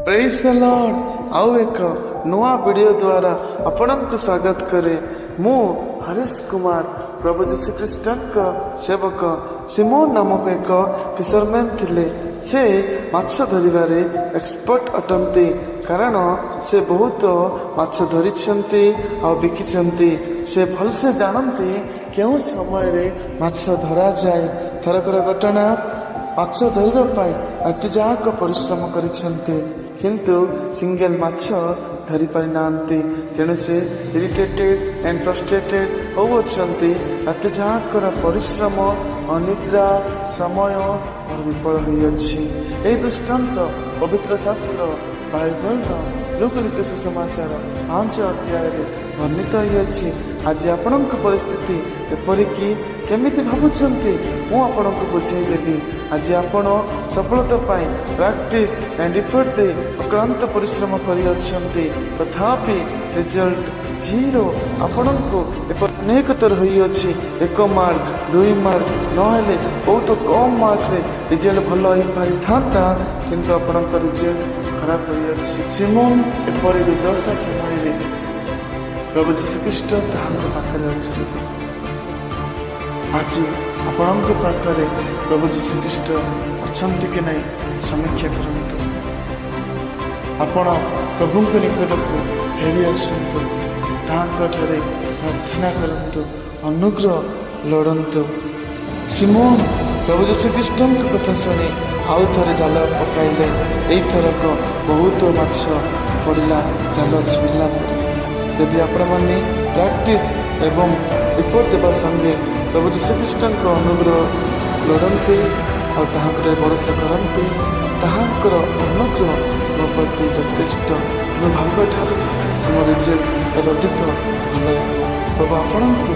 Praise the Lord. ଆଉ ଏକ ନୂଆ ଭିଡ଼ିଓ ଦ୍ୱାରା ଆପଣଙ୍କୁ ସ୍ୱାଗତ କରେ। ମୁଁ ହରେଶ କୁମାର, ପ୍ରଭୁ ଯୀଶୁଖ୍ରୀଷ୍ଟଙ୍କ ସେବକ। ସିମୋନ ନାମକ ଏକ ଫିସରମ୍ୟାନ୍ ଥିଲେ। ସେ ମାଛ ଧରିବାରେ ଏକ୍ସପର୍ଟ ଅଟନ୍ତି, କାରଣ ସେ ବହୁତ ମାଛ ଧରିଛନ୍ତି ଆଉ ବିକିଛନ୍ତି। ସେ ଭଲସେ ଜାଣନ୍ତି କେଉଁ ସମୟରେ ମାଛ ଧରାଯାଏ। ଥରକର ଘଟଣା, ମାଛ ଧରିବା ପାଇଁ ରାତି ଯାକ ପରିଶ୍ରମ କରିଛନ୍ତି, କିନ୍ତୁ ସିଙ୍ଗଲ ମାଛ ଧରି ପାରିନାହାନ୍ତି। ତେଣୁ ସେ ଇରିଟେଟେଡ୍ ଆଣ୍ଡ ଫ୍ରଷ୍ଟ୍ରେଟେଡ୍ ହେଉଅଛନ୍ତି। ରାତି ଯାକର ପରିଶ୍ରମ, ଅନିଦ୍ରା ସମୟ ମୋର ବିଫଳ ହୋଇଅଛି। ଏହି ଦୃଷ୍ଟାନ୍ତ ପବିତ୍ର ଶାସ୍ତ୍ର ବାଇବଲର ଲୂକଲିଖିତ ସୁସମାଚାର 5 ଅଧ୍ୟାୟରେ ବର୍ଣ୍ଣିତ ହୋଇଅଛି। ଆଜି ଆପଣଙ୍କ ପରିସ୍ଥିତି ଏପରିକି କେମିତି ଭାବୁଛନ୍ତି, ମୁଁ ଆପଣଙ୍କୁ ବୁଝାଇ ଦେବି। ଆଜି ଆପଣ ସଫଳତା ପାଇଁ ପ୍ରାକ୍ଟିସ୍ ଆଣ୍ଡ ଇଫର୍ଟ ଦେଇ ଅକ୍ଳାନ୍ତ ପରିଶ୍ରମ କରିଅଛନ୍ତି, ତଥାପି ରେଜଲ୍ଟ ଜିରୋ। ଆପଣଙ୍କୁ ଏପରି ଅନେକ ଥର ହୋଇଅଛି, 1 ମାର୍କ, 2 ମାର୍କ, ନହେଲେ ବହୁତ କମ୍ ମାର୍କରେ ରେଜଲ୍ଟ ଭଲ ହୋଇପାରିଥାନ୍ତା, କିନ୍ତୁ ଆପଣଙ୍କ ରେଜଲ୍ଟ ଖରାପ ହୋଇଅଛି। ସିମୋନ ଏପରି ଦୁର୍ଦ୍ଦଶା ସମୟରେ ପ୍ରଭୁ ଯୀଶୁଖ୍ରୀଷ୍ଟ ତାହାଙ୍କ ପାଖରେ ଅଛନ୍ତି। ଆଜି ଆପଣଙ୍କ ପାଖରେ ପ୍ରଭୁ ଯୀଶୁଖ୍ରୀଷ୍ଟ ଅଛନ୍ତି କି ନାହିଁ, ସମୀକ୍ଷା କରନ୍ତୁ। ଆପଣ ପ୍ରଭୁଙ୍କ ନିକଟକୁ ଫେରି ଆସନ୍ତୁ, ତାହାଙ୍କଠାରେ ପ୍ରାର୍ଥନା କରନ୍ତୁ, ଅନୁଗ୍ରହ ଲୋଡ଼ନ୍ତୁ। ସିମୋନ ପ୍ରଭୁ ଯୀଶୁଖ୍ରୀଷ୍ଟଙ୍କ କଥା ଶୁଣି ଆଉ ଥରେ ଜାଲ ପକାଇଲେ। ଏଇଥରକ ବହୁତ ମାଛ ପଡ଼ିଲା ଜାଲ ଛିଡ଼ିଲା ପରେ। ଯଦି ଆପଣମାନେ ପ୍ରାକ୍ଟିସ୍ ଏବଂ ରିପୋର୍ଟ ଦେବା ସଙ୍ଗେ ପ୍ରଭୁ ଯୀଶୁଖ୍ରୀଷ୍ଟଙ୍କ ଅନୁଗ୍ରହ ଲୋଡ଼ନ୍ତି ଆଉ ତାହାଙ୍କଠାରେ ଭରସା କରନ୍ତି, ତାହାଙ୍କର ଅନୁଗ୍ରହ ତୁମ ପ୍ରତି ଯଥେଷ୍ଟ। ତୁମେ ଭାବିବା ଠାରୁ ତୁମ ରେଜଲ୍ଟ ଅଧିକ ଭଲ ହେବ। ପ୍ରଭୁ ଆପଣଙ୍କୁ